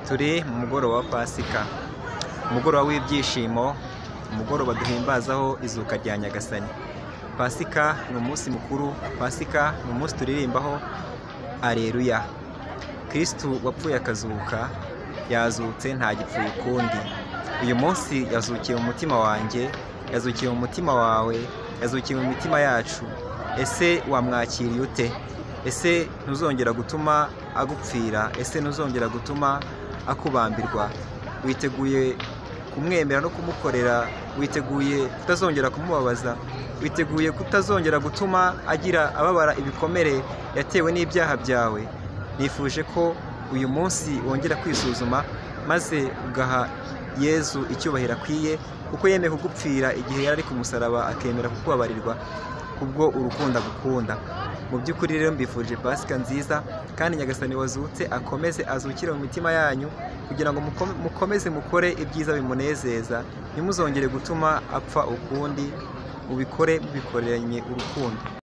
Turi mu mugoroba wa Pasika, umugoroba w'ibyishimo, umugoroba duhimbazaho izuka rya Nyagasani. Pasika ni umunsi mukuru, Pasika ni umunsi turirimbaho Alleluya. Kristu wapfuye akazuka, yazutse ntagipfuye ukundi. Uyu munsi yazukiye mu mutima wanjye, yazukiye mu mutima wawe, yazukiye mu mitima yacu. Ese wamwakiriye ute? Ese ntuzongera gutuma agupfira? Ese ntuzongera gutuma akubambirwa? Witeguye kumwemera no kumukorera? Witeguye kutazongera kumubabaza? Witeguye kutazongera gutuma agira ababara ibikomere yatewe n'ibyaha byawe? Nifuje ko uyu munsi wongera kwisuzuma maze ugaha Yezu icyubahiro akwiye, kuko yemeye kugupfira igihe yari ari ku musaraba, akemera kukubabarirwa kubwo urukundo agukunda. Mu by'ukuri rero mbifurije Pasika nziza, kandi Nyagasani wazutse akomeze azukire mu mitima yanyu, kugira ngo mukomeze mukore ibyiza bimunezeza, ntimuzongere gutuma apfa ukundi, mubikore mubikoranye urukundo.